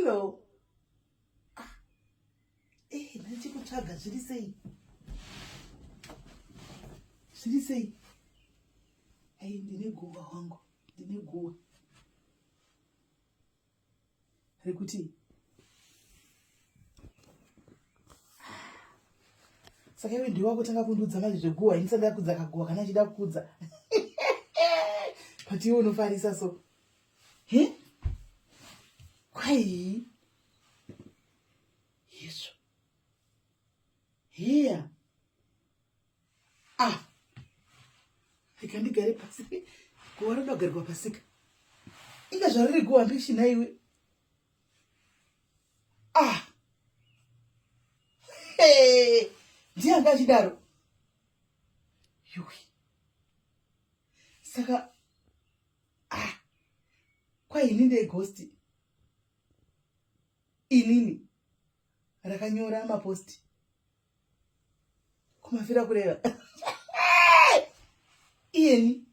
Hello. Ah. Eh, ndichikutsvaga zviri sei? Zviri sei? Hey, ndine guva wangu. Ndine guva. Rekuti saka iwe ndiwe wakutanga kundiudza manje zveguwa ini sanda kudza kaguwa kana achida kukudza but iwe unofarisa so he kwai yesu heya ah rega ndigare pasi guwa roda kugarirwa pasika inga zvariri guwa mbishi nhaiwe ah hey, ndiye anga achidaro yuwi saka ah kwaini ndegosti inini rakanyora maposti kumafira kureva iyeni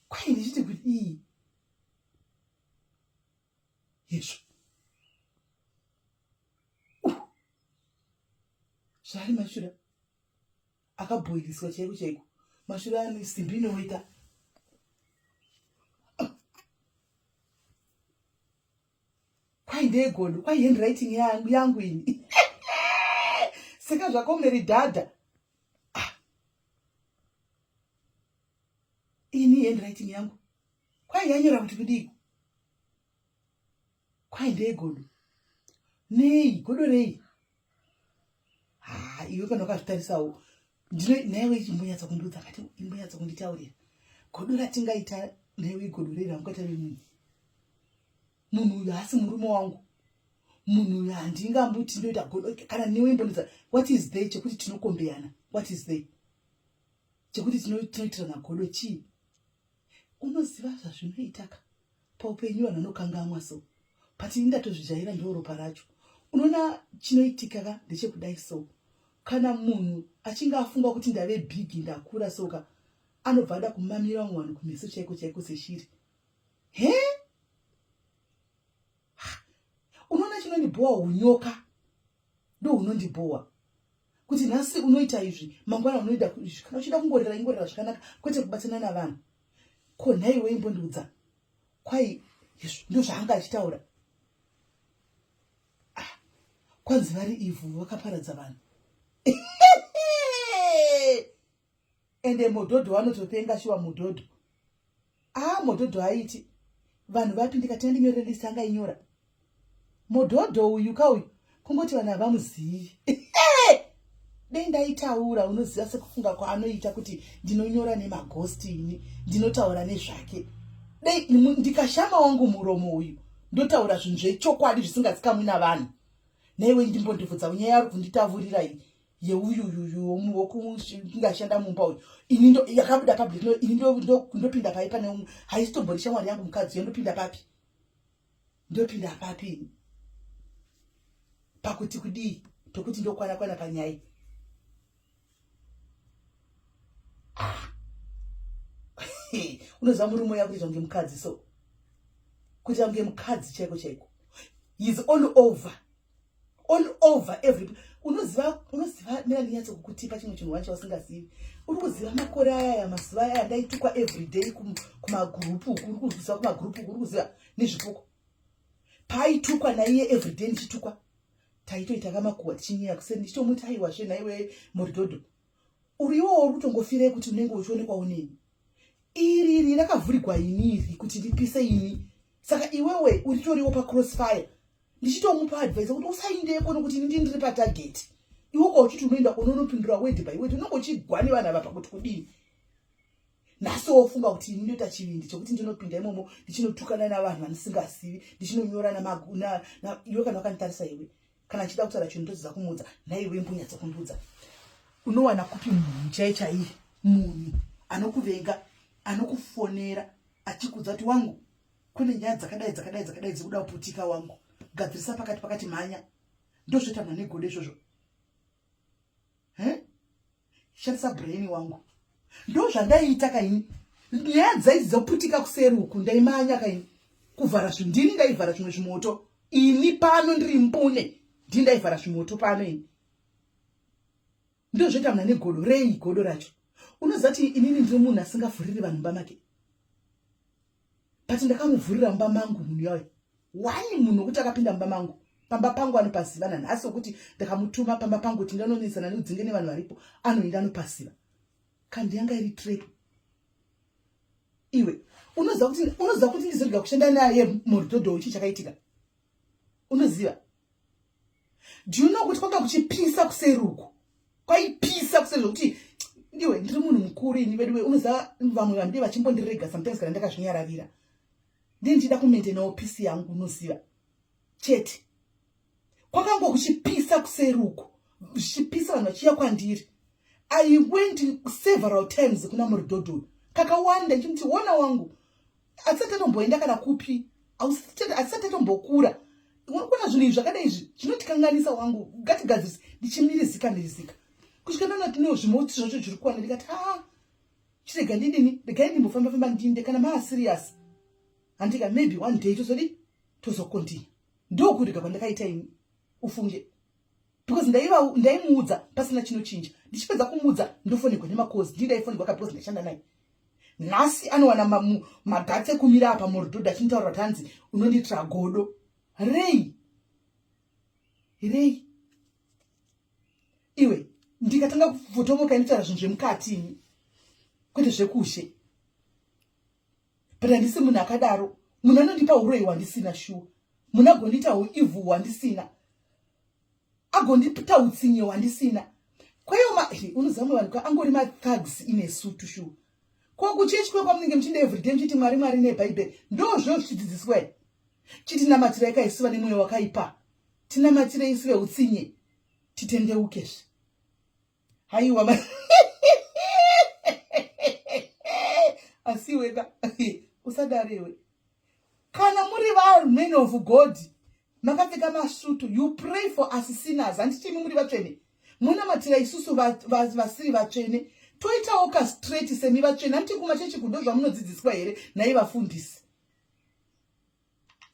kwai ndichiti kuti iyi yezvo zvaari mashura akabhoiliswa chaiko chaiko mashura ane simbi inoita kwai ndeyegodo kwai handwriting yangu yangu ini seka zvako meridhadha ah. ini handwriting yangu kwai yanyora kuti kudiiko kwai ndeyegodo nei godo rei ha iwe kana wakazvitarisawo ndino naiwe ichimbonyatsa kundiudza kati imbonyatsa kunditaurira godo ratingaita naiwe igodo rei raungaita nemunhu munhu uyu haasi murume wangu munhu uyu handingambuti ndoita godo kana newe imbondiudza what is there chekuti tinokombeyana what is there chekuti tinoitirana godo chii unoziva zvazvinoitaka paupenyu vanhu vanokangamwa so but ini ndatozvijaira ndo ropa racho unoona chinoitika ka ndechekudai so kana munhu achinge afunga kuti ndave big ndakura so ka anobva ada kumamira vamwe vanhu kumeso chaiko chaiko seshiri he unoona chinondibhowa unyoka ndohunondibhowa kuti nhasi unoita izvi mangwana unoita izvi kana uchida kungorera ingorera zvakanaka kwete kubatana navanhu ko nhaiwe imbondiudza kwai izvo ndozvaanga achitaura ah, kwanzi vari ivhu vakaparadza vanhu ende modhodho vanotopenga shuwa mudhodho ah modhodho aiti vanhu vapi ndikati andinyorere list anga inyora modhodho uyu ka uyu kungoti vanhu havamuzivi dei ndaitaura unoziva sekufunga kwaanoita kuti ndinonyora nemagosti ini ndinotaura nezvake dei ndikashama wangu muromo uyu ndotaura zvinhu zvechokwadi zvisingazikamwi navanhu naiwe ndimbondibvudza unyaya yari kunditavurira iyi yeuyuyuyu wokungashanda mumba uyu ini ndo yakabuda public no ini ndopinda pai pane umwe haisitombori shamwari yangu mukadzi uyo ndopinda papi ndopinda papi ini pakuti kudii pekuti ndokwana kwana panyai ah. unoziva murume uya kuita kunge mukadzi so kuita kunge mukadzi chaiko chaiko heis all over all over every unoziva unoziva mira ndinyatso kukutipa chimwe chinhu wacho wasingazivi uri kuziva makore ayaya mazuva ayaya ndaitukwa every day kumagurupu uku uri kuziva kumagurupu uku uri kuziva nezvipoko paaitukwa naiye every day ndichitukwa taitoita kamakuwa tichinyeya kuseni ndichitomuti aiwazve naiwe muridhodho uri iwowo uri kutongofirei kuti unenge uchionekwa uneni iri iri rakavhurigwa ini iri kuti ndipise ini saka iwewe uritoriwo pacrossfire ndichitomupa advice kuti usaindeko nokuti ini ndiri patarget iwe kwa uchiti unoenda unonopindura word by word unenge uchigwa nevanhu ava pakuti kudii nhasi wofunga kuti ini ndoita chivindi chekuti ndinopinda imomo ndichinotukana navanhu vandisingazivi ndichinonyora iwe kana wakanditarisa iwe kana achida kutaura chinhu ndodzidza kumuudza nhaiwe imbonyatsa kundiudza unowana kupi munhu chai chaiye munhu anokuvenga anokufonera achikudza kuti wangu kune nyaya dzakadai dzakadai dzakadai dzikuda kuputika wangu gadzirisa pakati pakati mhanya ndozvoita munhu negodo izvozvo he shandisa brain wangu ndozvandaiita kaini nyaya dzaidzi dzoputika kuseri uku ndaimanya kaini Kuvhara zvinhu ndini ndaivhara zvimwe zvimoto ini pano ndiri mbune, ndini ndaivhara zvimoto pano ini. Ndozvoita munhu ane godo rei godo racho. Unoziva kuti inini ndiri munhu asingavhuriri vanhu mumba make, but ndakamuvhurira mumba mangu munhu yayo wani munhu wekuti akapinda mumba mangu pamba pangu anopaziva nanhasi wekuti ndakamutuma pamba pangu kuti ndanonetsana neudzinge nevanhu varipo anoenda anopaziva. Kandi yanga iri trap iwe. Unoziva kuti ndizorega kushanda naye murudhodho ichi chakaitika. Unoziva, do you know kuti kwanga kuchipisa kuseri uku? Kwaipisa kuseri zvokuti iwe, ndiri munhu mukuru ini veduwe. Unoziva vamwe vanhu dei vachimbondirega sometimes kana ndakazvinyararira, ndii ndichida kumaintainawo peace yangu. Unoziva chete kwakanga kuchipisa kuseri uku, zvichipisa, vanhu vachiuya kwandiri. I went several times kuna muridhodho kakawanda ndichimuti, "Wona wangu, hatisati tatomboenda kana kupi, hatisati tatombokura. Kuna zvinhu izvi zvakadai izvi zvinotikanganisa wangu, ngatigadzirise." Ndichimirizika mirizika kusvika ndaona kuti no, zvimotsi zvacho zviri kuwana. Ndikati, "Ha, chirega ndidini, regai ndimbofamba famba ndinde. Kana maa serious handika, maybe one day tozodi tozocontinue." Ndokurega kwandakaita ini, ufunge, because ndaiva ndaimuudza pasina chinochinja. Ndichipedza kumuudza ndofonegwa nemakozi. Ndii ndaifonegwa ka, because ndaishanda naye. Nhasi anowana magatsi ekumira apa murudhodho achinitaura kuti hanzi unondiitira godo rei rei. Iwe, ndikatanga kufotomoka inotaura zvinhu zvemukati ini, kwete zvekushe. But handisi munhu akadaro. Munhu anondipa uroyi hwandisina shuwa, munhu agondiita uevil hwandisina, agondiita utsinye hwandisina. Kwaiwo unoziva mwe vanhu angori mathugs inesutu shuwa. Ko kuchechi kwe kwamunenge muchienda everyday muchiti Mwari, Mwari nebhaibheri, ndozvo zvichidzidziswa here? Chitinamatirai kaisuva nemwoyo wakaipa, tinamatirei isu veutsinye titendeukezve. Haiwa, asi weka usadarewe. Kana muri vamen of God makapfeka masutu, you pray for us sinners. Handiti imi muri vatsvene? Munamatira isusu vasiri vatsvene, toitawo kastraight semi vatsvene. Handiti kumachechi kundo zvamunodzidziswa here nai vafundisi?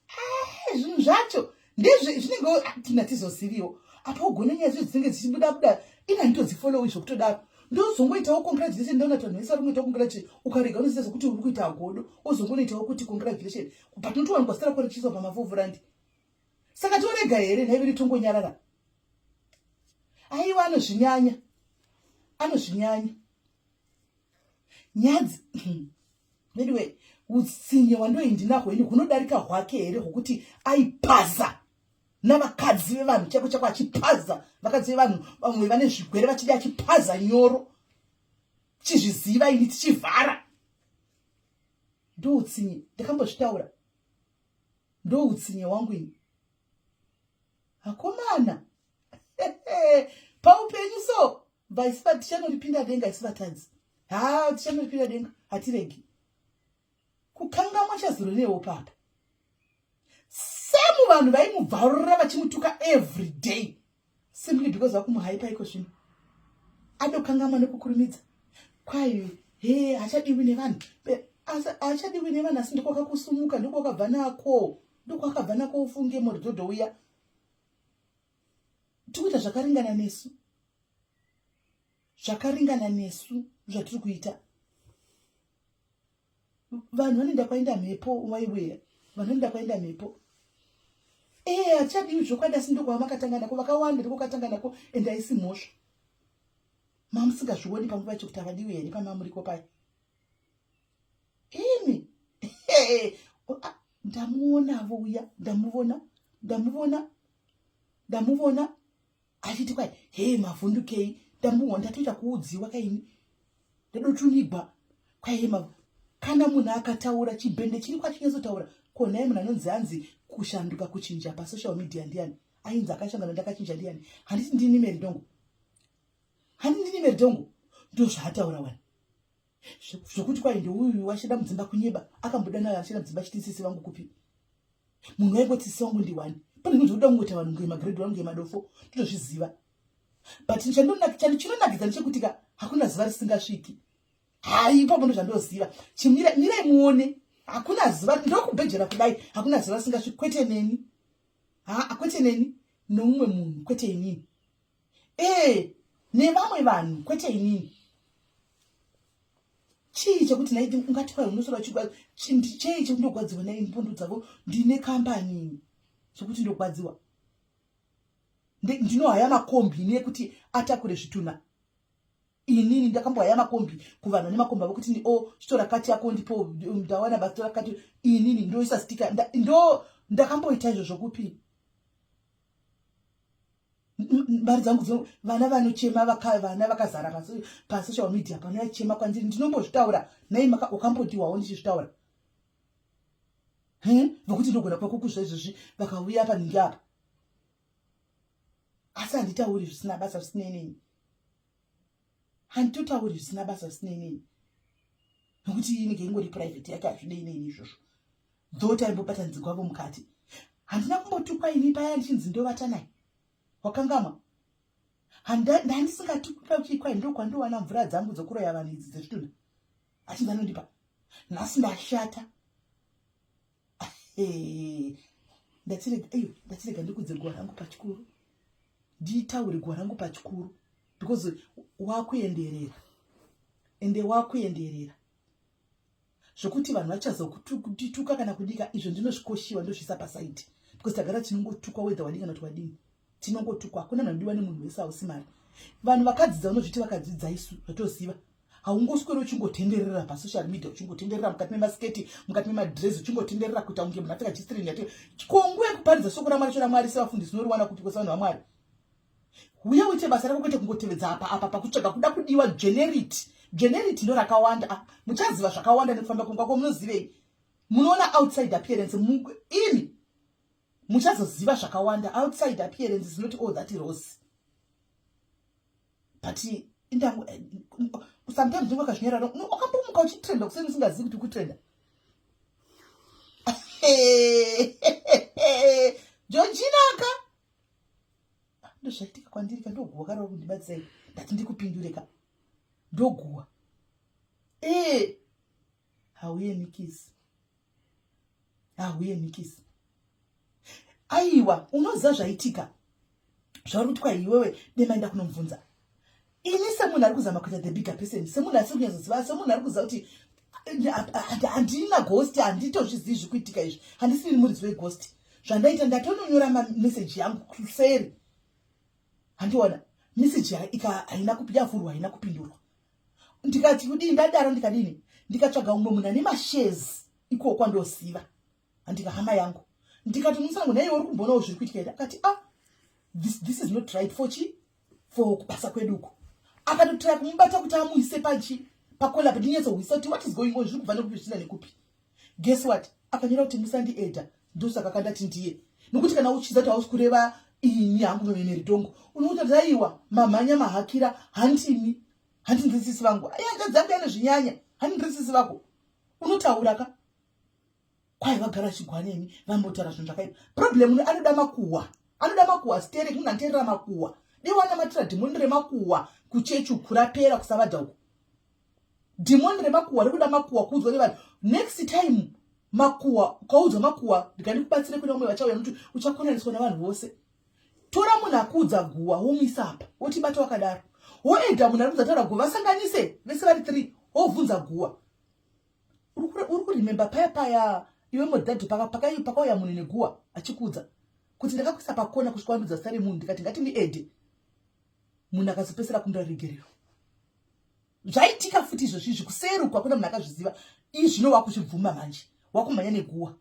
Eh, zvinhu zvacho ndezve zvinenge tina tizoziviwo apa ugone nyaya zvo dzinenge dzichibuda buda. Ina handitodzifollowi zvokutodaro. Ndozongoitawo congratulation, ndaona kuti vanhu vese vari kungoitawo congratulation. Ukarega unoziva zvokuti uri kuita godo, ozongonoitawo kuti congratulation, but unotowanikwa zita rako richiiswa pamafovhurandi. Saka torega here nhai? Tongonyarara? Aiwa, anozvinyanya, anozvinyanya nyadzi. Anyway, utsinye hwandoindinahwo ini hunodarika hwake here, hwokuti aipaza navakadzi vevanhu chako chako, achipaza vakadzi vevanhu, vamwe vane zvigwere vachidi, achipaza nyoro, tichizviziva ini, tichivhara. Ndoutsinye, ndakambozvitaura, ndoutsinye wangu ini. Akomana, paupenyu so vaisiva tichanoripinda denga isu vatadzi. Ha, tichanoripinda denga, hatiregi kukangamwa chazuro newo papa. Semu vanhu vaimubvarurira vachimutuka every day simply because vakumuhaipa iko zvino adokangamwa nekukurumidza. Kwai he hachadiwi nevanhu, hachadiwi nevanhu, asi ndokwakakusumuka, ndokwakabva nako, ndokwakabva nako. Ufunge muridhodho uya tikuita zvakaringana nesu, zvakaringana nesu zvatiri kuita. Vanhu vanoenda kwaenda mhepo, waiweya, vanhu vanoenda kwaenda mhepo. Ee, hatichadiwi zvokwadi, asi ndokwava makatanga nako, vakawanda ndokokatanga nako, ende haisi mhosva. Mamusingazvioni panguva yacho kuti havadiwi here pamamuriko paya imi? Ndamuonavo uya, ndamuvona, ndamuvona, ndamuvona achiti kwai, "He, mavhundukei." Ndamuona, ndatoita kuudziwa kaini, ndadotunigwa kwai kana munhu akataura chibhende chiri kwachinyatsotaura. Ko nhai, munhu anonzi hanzi kushanduka kuchinja pasocial media ndiani? Ainzi akashangana ndakachinja ndiani? Handiti ndini Meridongo? Handiti ndini Meridongo? Ndozvaataura wani, zvokuti kwai ndouyu wachida mudzimba kunyeba. Akambodana achida mudzimba achiti sisi vangu kupi? Munhu waingoti sisi vangu ndiwani. Pane zvinhu zvokuda kungoita vanhu kunge magrade one, kunge madofo, totozviziva. But chinonakidza ndechekuti ka hakuna zuva risingasviki. Hai, ipapo ndo zvandoziva. Chimirai muone. Hakuna zuva ndokubhejera kudai, hakuna zuva risingasviki. Kwete neni, haa, kwete neni, noumwe munhu, kwete inini. Ee, nevamwe vanhu, kwete inini. Chii chekuti naiti ungati kwai unosora uchigwa chii chekuti ndogwadziwa nai mpundu dzavo? Ndine kambani chekuti ndogwadziwa, ndinohaya makombi ini ekuti atakure zvitunha. Inini ndakambohaya makombi kuvanhu vane makombi avo kuti o oh, chitora kati yako ndipo ndawana basa, tora kati. Inini ndoisa stika, ndo ndakamboita izvo zvokupi mari dzangu. Vana vanochema, vana vakazara pasocial media panoyachema kwandiri. Ndinombozvitaura nai, wakambondiwawo ndichizvitaura vokuti ndogona kwakukuzva izvozvi vakauya panhingi apa, asi handitauri zvisina basa zvisinei neni. Handitotauri zvisina basa zvisinei neni nokuti inenge ingori private yake, hazvinei neni izvozvo. Dho taimbobatanidzigwavo mukati, handina kumbotukwa ini paya ndichinzi ndovata naye. Wakangamwa? Ndandisingatukwi pauchikwai ndokwandowana mvura dzangu dzokuroya vanhu idzi dzezvitunha, achinzi anondipa. Nhasi ndashata. Ndatirega, eyo, ndatirega ndikudze guva rangu pachikuru, nditaure guva rangu pachikuru because wakuenderera, ende wakuenderera zvokuti vanhu vachazokutituka kana kudika izvo ndinozvikoshiwa, ndozvisa paside because tagara tinongotukwa whether wadii kana kuti wadini, tinongotukwa. Hakuna munhu anodiwa nemunhu wese, hausi mari. Vanhu vakadzidza, unozviti vakadzidza, isu zvatoziva, haungosweri uchingotenderera pasocial media, uchingotenderera mukati memasiketi, mukati memadhirezi, uchingotenderera kuita kunge munhu apfeka G-string. Yati konguva yekuparidza shoko raMwari cho raMwari sevafundisi unoriwana kupi kwesevanhu vaMwari? Uye uite basa rako, kwete kungotevedza apa apa pakutsvaga kuda kudiwa. Generity, generity ndo rakawanda. Ah, muchaziva zvakawanda nekufamba kwenguva. Munozivei? Munoona outside appearance imi, muchazoziva zvakawanda. Outside appearance is not all that rose, but indangu sometimes ndinge wakazvinyarara, wakambomuka uchitrenda kuseni usingazivi kuti ukutrenda. Georgina ka, ndozvaitika kwandiri ka. Ndoguwa karova kundibatsei, ndati ndikupindure ka, ndoguwa. Ee, hauye mikisi, hauye mikisi. Aiwa, unoziva zvaitika zvauri kuti kwai iwewe demaenda kunomubvunza. Ini semunhu ari kuzama kuita the bigger person, semunhu asiri kunyatsoziva, semunhu ari kuziva kuti handina ghost, handitozvizivi zviri kuitika izvi, handisiri muridzi weghost. Zvandaita, ndatononyora mameseji yangu kuseri, handiona meseji haina yavhurwa, haina kupindurwa. Ndikati kudii? Ndadaro ndikadini? Ndikatsvaga umwe munhu ane mashares ikoko kwandoziva, handika hama yangu. Ndikati, "Musango, naiwe uri kumbonawo zviri kuitika here?" Akati, "Ah, this is not right for chi for kubasa kwedu uko." Akatotira kumubata kuti amuise pachi pakola ndinyatsohwisa kuti what is going on, zviri kubva nekupi, zvisina nekupi. Guess what? Akanyora kuti musandiedha. Ndosaka kandati ndiye, nokuti kana uchiziva kuti hausi kureva ini hangu memeritongo, unokuti aiwa, mamhanya mahakira, handini, handindirisisi vangu, aihanzvadzi yangu yanezvinyanya, handindirisisi vako. Unotaura ka kwai vagara vachigwaneni, vambotaura zvinhu zvakaipa. Problem, anoda makuhwa, anoda makuhwa sterek. Munhu anoteerera makuhwa, dewanamatira dhimoni remakuhwa kuchechi uku rapera kusavadha uku. Dhimoni remakuhwa rekuda makuhwa kuudzwa nevanhu. Next time makuhwa, ukaudzwa makuhwa, ndikandikubatsire kune vamwe vachauya nokuti uchakonaniswa navanhu vose. Tora munhu akuudza guwa, womuisa apa, wotibata wakadaro, woedha munhu ari kuudza taura guwa, vasanganise vese vari three, wobvunza guwa. Uri kuremember paya paya iwe modhadhi pakauya munhu neguwa achikuudza kuti ndakakuisa pakona kusvika wandudza zita remunhu? Ndikati ngatindiedhe munhu, akazopesera kumbira regerero. Zvaitika futi izvozvi izvi kuserukwa, kuna munhu akazviziva izvino, wakuzvibvuma manje, wakumhanya neguwa.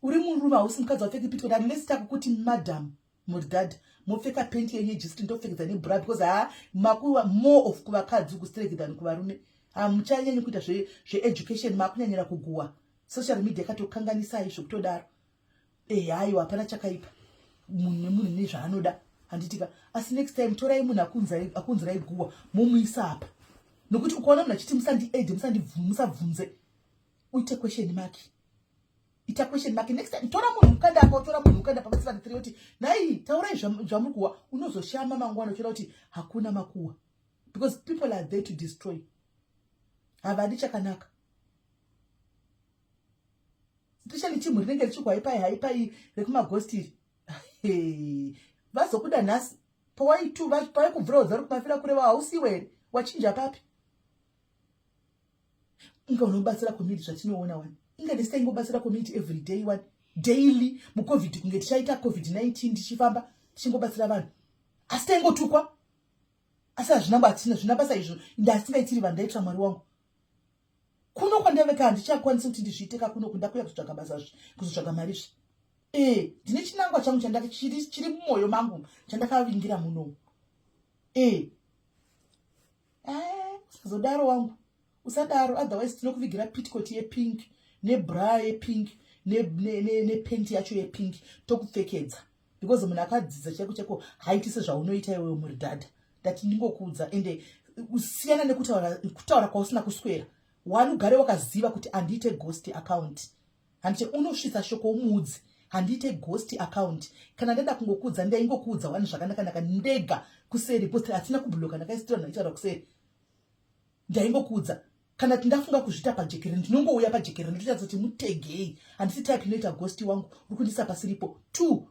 Uri murume, hausi mukadzi. Wapfeka petticoat, unless takukuti madam murdad mopfeka penti yenyu yejisiti, ndopfekedza nebra because ha makuva more of kuvakadzi kustrek than kuvarume. Hamuchanyanyi kuita zveeducation, makunyanyira kuguwa. Social media yakatokanganisai zvekutodaro. Ehe, aiwa, hapana chakaipa, munhu nemunhu nezvaanoda, handitika? Asi next time torai munhu akunzirai guwa, momuisa apa, nokuti ukaona munhu achiti musandiede, musabvunze, uite question mark, ita question mark. Next time tora munhu mukanda apa, tora munhu mukanda pavese vari three, oti nai taurai zvamuri kuwa. Unozoshama mangwana uchiona kuti hakuna makuwa because people are there to destroy, havadi chakanaka. Especially team rinenge richikuhaipai haipai rekumagosti iri. Vazokuda nhasi pawaitu paikubvira udza uri kumafira kureva hausiwe here? Wachinja papi? Inga unobatsira community zvatinoona wani. Inga ndisi taingobatsira community every day wani. Daily muCovid kunge tichaita COVID-19 tichifamba tichingobatsira vanhu. Asi taingotukwa. Asi hazvina batsina zvina basa izvo ndasingaitiri vanhu ndaitira Mwari wangu. Kuno kwandaveka handichakwanisi kuti ndizviite ka kuno kundakuya kuzotsvaga basa zve kuzotsvaga mari zve. Eh, ndine chinangwa changu chandaka chiri chiri mumwoyo mangu chandakavingira muno. Eh. Eh, usazodaro wangu. Usadaro otherwise tinokuvigira petticoat yepink nebra yepink nepenti yacho yepink tokupfekedza. Because munhu akadzidza chaiko chaiko haiti sezvaunoita iwewe muridhadha. Ndati ndingokuudza ende usiyana nekutaura kutaura kwausina kuswera. One ugare wakaziva kuti andiite ghost account. Handiti unosvitsa shoko umuudze handiite ghost account. Kana ndada kungokuudza ndaingokuudza wani zvakanaka-naka ndega kuseri because hatina kubloka ndakaisitira ndaitaura kuseri. Ndaingokuudza kana tindafunga kuzviita pajekerere ndinongouya pajekerere ndotoita kuti mutegei. Handisi type inoita ghost wangu uri kundisa pasiripo. 2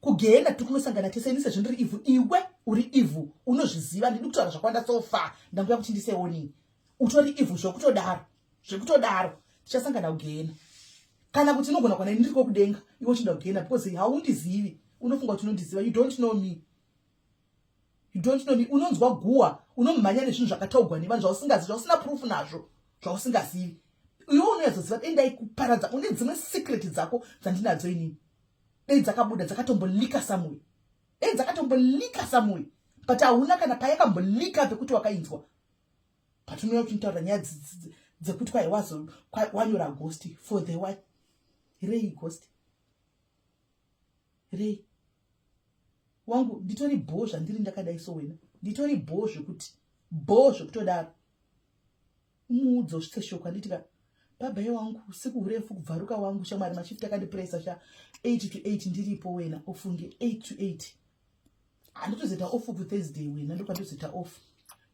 kugehena tiri kunosangana tese ini sezvo ndiri ivhu iwe uri ivhu unozviziva ndidi kutaura zvakawanda so far ndanguya kuti ndise warning. Utori ivhu zvekutodaro zvekutodaro tichasangana kugehena. Kana kuti unogona kuwana ini ndiriko kudenga iwe uchinda kugehena because haundizivi unofunga kuti unondiziva. You don't know me. You don't know me. Unonzwa guwa unomhanya nezvinhu zvakataurwa nevanhu zvausingazivi zvausina proof nazvo zvausingazivi. Iwe unonyatsoziva dei ndaikuparadza une dzimwe secret dzako dzandinadzo inini. Dei dzakabuda dzakatombolika somewhere. Dei dzakatombolika somewhere. But hauna kana payakambolika pekuti wakainzwa. But unouya uchinitaura nyaya dzekuti kwai wazo wanyora ghost for the what? Rei ghost. Rei. Wangu nditori bho zvandiri ndakadai so wena. Nditori bho zvekuti bho zvekutodaro. Umuudze usvitse shoko handiti ka baba ye wangu usiku hurefu kubvaruka wangu shamwari mashift akandipresa sha 8 to 8 ndiripo wena ufunge 8 to 8. Handitozoita off ku Thursday wena ndokwandozoita off.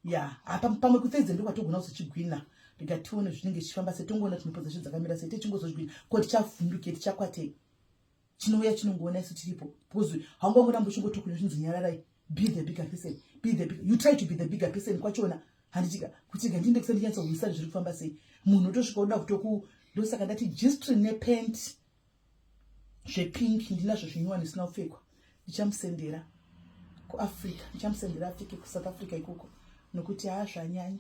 Yeah, apa pamwe ku Thursday ndokwatogona kuzochigwina. Rega tione zvinenge zvichifamba sei tongoona kuti mhepo dzacho dzakamira sei techingozogwina ko tichavhunduke tichakwatei. Chinouya chinongoona isu tiripo because haungangoramba uchingotokunya uchinzi nyararai. Be the bigger person. Be the bigger. You try to be the bigger person kwachona handitika kuti rega ndiende kuseni ndinyatsohwisa zviri kufamba sei. Munhu otosvika oda kutoku ndosaka ndati G-string nepant zvepink ndinazvo zvinyuwani zvisina kupfekwa ndichamusendera kuAfrica ndichamusendera apfeke kuSouth Africa ikoko nokuti haa zvanyanya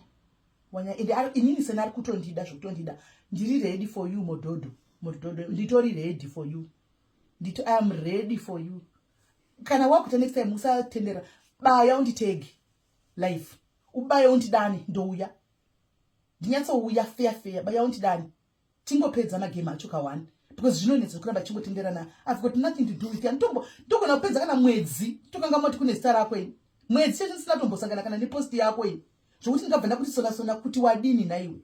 wanya ende inini sena ari kutondida zvekutondida ndiri ready for you mododo mododo nditori ready for you ndito I am ready for you. Kana wakuita next time usatendera baya unditege life ubaye undidane ndouya ndinyatsouya fair fair baya undidane tingopedza magame acho ka one because zvinonetsa kuramba chingotenderana. I've got nothing to do with you. Ndombo ndogona kupedza kana mwedzi tokanga moti kune zita rako ini mwedzi chete ndisina tombosangana kana nepost yako ini zvokuti ndingabva ndakuti sona sona kuti wadini naiwe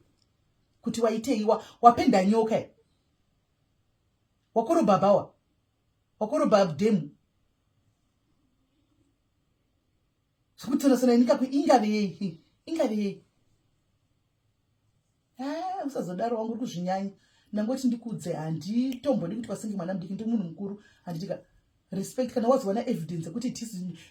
kuti waiteiwa wapenda nyoka wakorobha bhawa wakorobha demu zvekuti sona sona ini kakwe ingave yei ingave yei. Usazodaro wangu uri kuzvinyanya. Ndangoti ndikudze handitombodi kuti pasinge mwana mudiki ndi munhu mukuru handitika respect kana wazowana evidence yekuti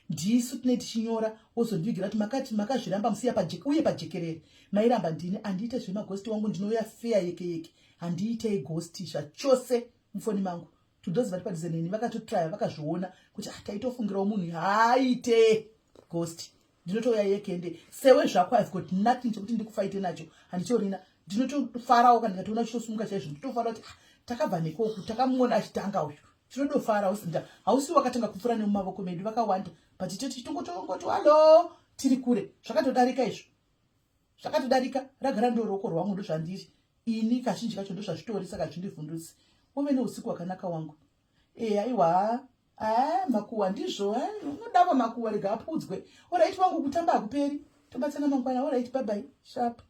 ndisu tine tichinyora wozondivigira kuti makati makazviramba musiya pajeke uye pajekerere mairamba ndini andiite zvemagosti wangu ndinouya fair yeke yeke handiite ghost zvachose mufoni mangu. To those vari padhuze neni vakatotraya vakazviona kuti taitofungirawo munhu haaite ghost. Ndinotouya yekende sewe zvako I've got nothing chekuti ndikufaite nacho handichorina. Ndinotofarawo kana ndikatoona chitosumuka chaizvo ndinotofara kuti takabva nekoku takamuona achitanga uyu tinodofara usinda hausi wakatanga kupfuura nemumavoko medu vakawanda but toti tongotongoti hallo tiri kure zvakatodarika izvo zvakatodarika ragara ndoroko rwangu ndozvandiri ini kazhinji kacho ndozvazvitori saka zvindivhundutsi uve neusiku hwakanaka wangu aiwa makuwa ndizvo unodava makuwa rega apudzwe. Alright wangu kutamba hakuperi tobatsana mangwana. Alright bye bye sharp.